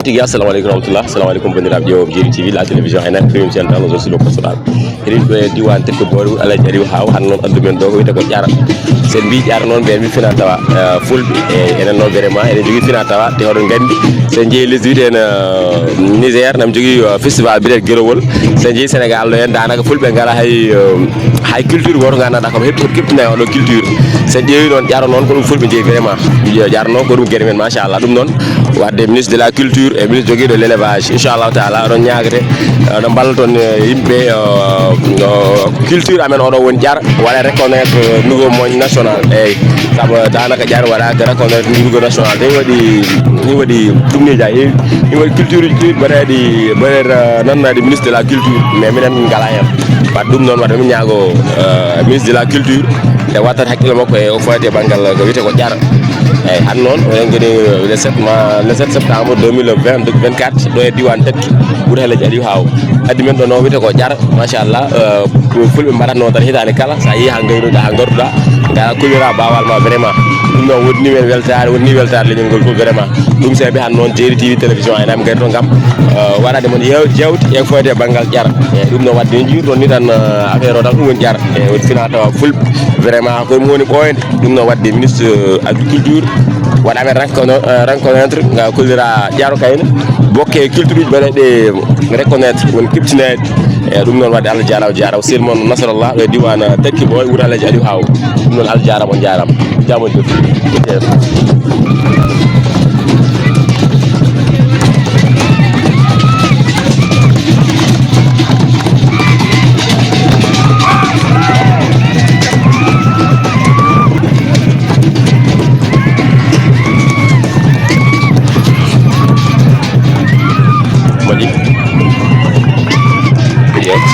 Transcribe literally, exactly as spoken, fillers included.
Tigi, assalamu aleykum warahmatullah. Assalamu aleykum, banndiraaɓe ƴeewooɓe Jeeri T V, la télévision N F, Kewim Sen Tan, Zosi Lo Kosoɗal. Eɗen ɗo e diiwaan Tekko Boori, wuro Alhaji Aliou Haaw, hannde noon addu men ɗo ko wiyetee ko Ƴara. So en mbii Ƴara noon, ɓe mbii finaa tawaa, eh, Fulɓe, e enen noon vraiment eɗen njogii finaa tawaa, te oɗon nganndi, so en njehii lesdi wiyetee, eh, Niger, nam njogii, eh, festival mbiyetee Gerowol. So en njehii Sénégal ɗo heen, daanaka Fulɓe ngalaa hay, eh, hay culture gooto nganndanɗaa ko heɓ-, keɓtinaa e oɗo culture. So en ƴeewii noon, Ƴaro noon ko ɗum Fulɓe njeyi vraiment. Ƴaro noon ko ɗum geɗe men, machallah. Ɗum noon, waɗde ministre de la culture e ministre jogiiɗo l'élevage, inchallahu taala, oɗon ñaagete, oɗon mballa toon, eh, yimɓe, eh, eh, culture amen oɗo woni Ƴar, waɗa reconnaître, eh, niveau mo national. Eyyi, sabu daanaka Ƴar waɗaaka reconnaître niveau national. Ɗum waɗi, ɗum waɗi ɗum ne jaa heewi. Ɗum waɗi culture uji keewɗi mbaɗeeɗi, mbaɗeeɗi, eh, nannaade ministre de la culture, mais minen min ngalaa heen. Waɗde ɗum noon, waɗde min ñaago, eh, ministre de la culture, nde wattata hakkille makko e o fayde banngal ko wiyetee ko Ƴar. Eyyi, hannde noon, oɗen ngoni le sept ma-, le sept septembre deux mille vingt, vingt-quatre, ɗo e diiwaan Taccu, wuro Alhaji Aliou Haaw. Addi men ɗo no wiyetee ko Ƴar, machallah, eh, ko Fulɓe mbaɗatnoo tan hitaande kala, so a yehii haa ngaynuɗaa, haa ngarduɗaa, ngalaa, kulliraa baawal ma vraiment. Ɗum noon woɗɗini men weltaare, woɗɗini weltaare leñol ngol fof vraiment. Ɗum saabi hannde noon Jeeri T V télévision N F ngari toon kam, eh, waɗaade mon yew-, jeewte e fayde banngal Ƴar. Eyyi, ɗum noon waɗde en njiiru toon ni tan, eh, affaire o tan ɗum woni Ƴar. Eyyi, woni finaa tawaa Fulɓe. Vraiment, ko ɗum woni ɓooyde. Ɗum noon waɗde ministre, eh, agriculture, waɗa men rencono-, eh, rencontre, nga kollira Ƴaro Kayne, bokke culture uji mbaɗeeɗe reconnaître, woni keɓtinaade. Eyyi, ɗum noon waɗde Allah jaaraama, jaaraama. Sel mon Nasrallah, ɗo e diiwaan Taccu Boori, wuro Alhaji Aliou Haaw. Ɗum noon Allah jaaraama, on jaaraama. Jaaraama on. Moƴƴi. Yes.